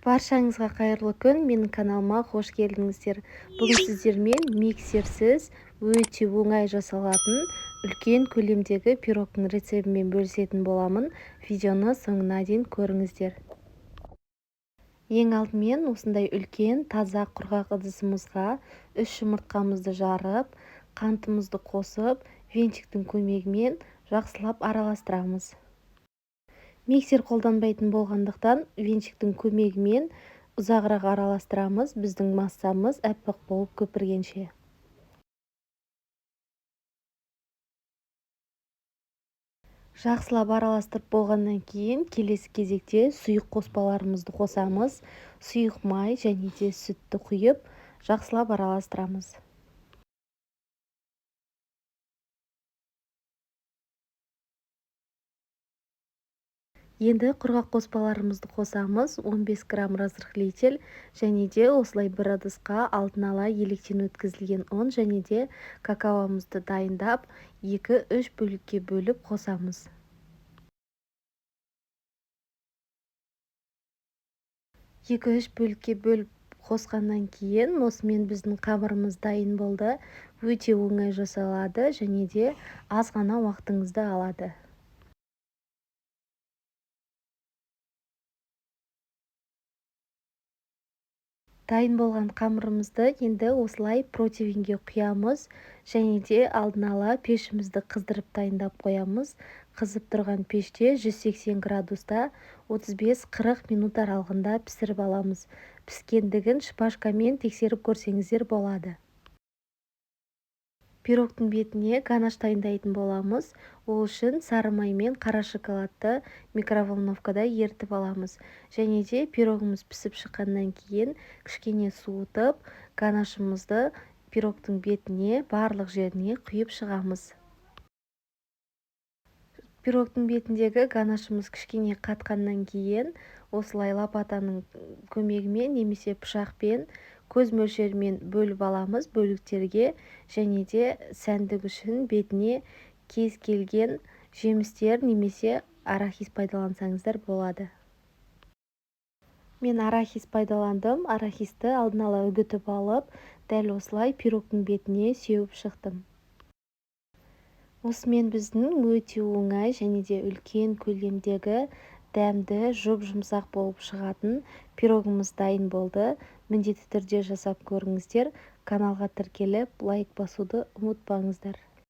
Баршаңызға қайырлы күн, менің каналыма қош келдіңіздер. Бүгін сіздермен миксерсіз өте оңай жасалатын үлкен көлемдегі пирогтың рецептімен бөлісетін боламын. Видеоны соңына дейін көріңіздер. Ең алдымен осындай үлкен таза құрғақ ыдысымызға 3 жұмыртқамызды жарып, қантымызды қосып, венчиктің көмегімен жақсылап араластырамыз. Миксер қолданбайтын болғандықтан венчиктің көмегімен ұзағырақ араластырамыз, біздің массамыз аппақ болып көпіргенше. Жақсылап араластырып болғаннан кейін келесі кезекте сұйық қоспаларымызды қосамыз. Сұйық май және де сүтті құйып, жақсылап араластырамыз. Енді құрғақ қоспаларымызды қосамыз. 15 грамм разрыхлитель және де осылай бір ыдысқа алдын ала електен өткізілген ұн және де какаомызды дайындап, 2-3 бөлікке бөліп қосамыз. 2-3 бөлікке бөліп қосқаннан кейін осымен біздің қамырымыз дайын болды. Өте оңай жасалады және де аз ғана уақытыңызды алады. Дайын болған қамырымызды енді осылай противенге құямыз және де алдын ала пешімізді қыздырып дайындап қоямыз. Қызып тұрған пеште 180 градуста 35-40 минут аралығында пісіріп аламыз. Піскендігін шпажкамен тексеріп көрсеңіздер болады. Пирогтың бетіне ганаш дайындайтын боламыз. Ол үшін сары май мен қара шоколадты микроволновкада ерітіп аламыз. Және де пирогымыз пісіп шыққаннан кейін кішкене суытып, ганашымызды пирогтың бетіне барлық жеріне құйып шығамыз. Пирогтың бетіндегі ганашымыз кішкене қатқаннан кейін осылай лопатаның көмегімен немесе пышақпен көз мөлшерімен бөліп аламыз бөліктерге және де сәндік үшін бетіне кез келген жемістер немесе арахис пайдалансаңыздар болады. Мен арахис пайдаландым. Арахисті алдын ала үгітіп алып, дәл осылай пирогтың бетіне сеуіп шықтым. Осымен біздің өте оңай және де үлкен көлемдегі дәмді, жұп-жұмсақ болып шығатын пирогымыз дайын болды. Міндетті түрде жасап көріңіздер. Каналға тіркеліп, лайк басуды ұмытпаңыздар.